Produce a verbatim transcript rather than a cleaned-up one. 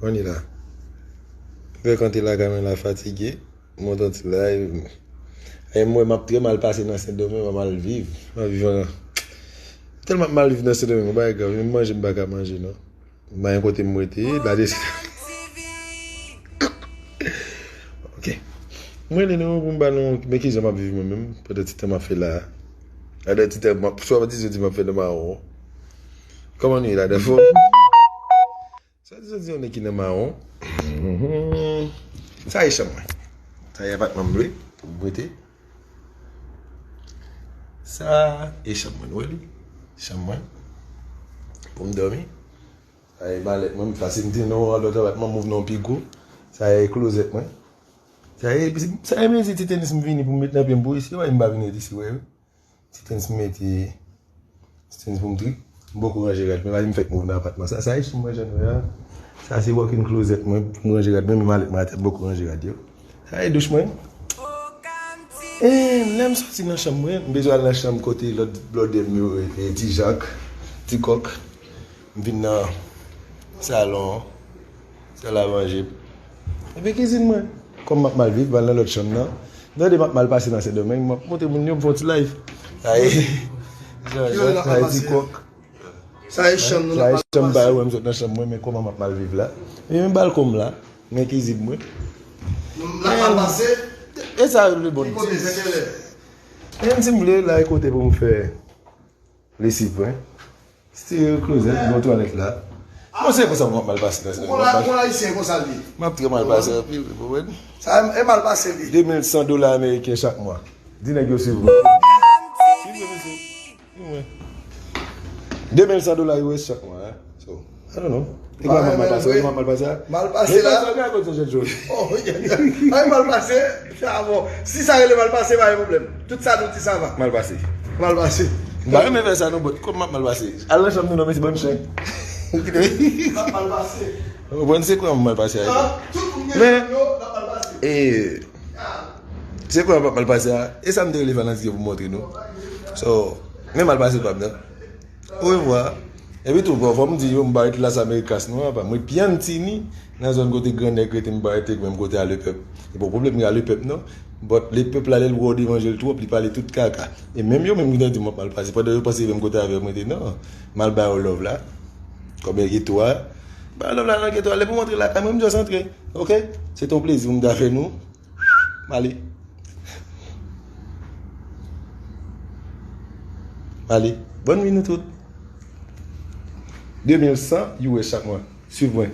Ann la. Frekante lakay mwen la fatige. Monte yon ti live. E mwen, m ap trè mal pase nan Sendomeng, m ap mal viv. M ap viv an. Tèlman m ap mal viv nan Sendomeng, yon bagay grav. Menm manje, m pa ka manje, non. M pa gen kote m rete, la de. Ok. Mwen rele nou pou m ba nou, men kijan m ap viv mwen menm, pandan ti tan m ap fè la. Pandan ti tan m ap, swadizan di m ap fè nan mawon. Kòman nou ye la, dan fòm? Swadizan di yon nèg ki nan mawon. Sa e chanm mwen. Sa e apatman m lwe, pou m rete. Sa e chanm mwen, nou wè li? Chanm mwen. Pou m dòmi. Sa e malèt mwen, m fasil m te nan yon lòt apatman, m ouvri yon pi gwo. Sa e klozèt mwen. Sa e, sa e mezi ti tenis m vini pou m met nan pye m pou isi, wè, m pa vin ret isi, wè. Ti tenis m mete, ti tenis pou m trip. M poko ranje rad mwen, m fèk move nan apatman sa. Sa e chanm mwen, jan nou wè a. Sa se walk-in closet mwen, pou m ranje rad mwen, men malèt mwen atè, m poko ranje rad yo. Sa e douch mwen. E lè m soti nan chanm mwen, m bezwen al nan chanm kote lòt blòdè m yo, e, e, Ti Jak, Ti Kòk. M vin nan salon an, sal a manje. Epi kizin mwen. Kòm m ap mal viv, m al nan lòt chanm nan. M tande m ap mal pase nan Sendomeng, m ap montre moun yo, m fè yon ti live. Sa e, Jan Jan, sa e Ti Kòk. Sa e chanm nou, sa e chanm pa yo, m sot nan chanm mwen, men kòman m ap mal viv la. E men balkon m la, men kizin mwen. N ap mal pase. E sa yo le bon. Ki kote Sentelè? Menm si m vle, la e kote pou m fè lesiv mwen. Still closet, gon twalèt la. Bon, se konsa m ap mal pase nan Sendomeng. Ou konn Ayisyen konsa l ye. M ap trè mal pase anpil, ou konprann? Sa e mal pase li. De mil san dola ameriken chak mwa. Di nèg yo swiv mwen. Swiv mwen, mesye. Swiv mwen. De mil san dola U S chak mwa, hein. So, I don't know. E kòman m ap mal pase, e kòman m ap mal pase a? Mal pase la. Sa gen akòd sa, Jèt Jòn. Oh, ay, mal pase. Sa bon. Si sa rele mal pase, pa gen pwoblèm. Tout sa nou di sa va. Mal pase. Mal pase. M pa renmen fè sa non, but kòman m ap mal pase? Al nan chanm nou non, mesye, bann chen. Kite. M ap mal pase. Ou konprann se kòman m mal pase a? Ah, tout moun gen chanm yo, m ap mal pase. E, se kòman m ap mal pase a? E sa m te rele Valentin pou m montre nou. So, men mal pase pa m nan. Orevwa. Epi tou, fò, fò m di yo, m pa ret Las Americas non, apa. Mwen pi Antini, nan zòn kote gran nèg rete, m pa rete menm kote a Lepèp. E pa pwoblèm gen a Lepèp non. But Lepèp la, lè l wè w devanje l twòp, li pale tout kaka. E menm yo menm ki t ap di m ap mal pase, pandan yo panse menm kote avè mwen te non. M al ba yo love la. Kòm gen geto a. Ba yo love la nan geto a. Lè pou m antre lakay mwen, m just antre. Ok? Se te yon plezi pou m ta fè nou. M ale. M ale. Bòn nuit nou tout. De mil san U S chak mwa. Swiv mwen.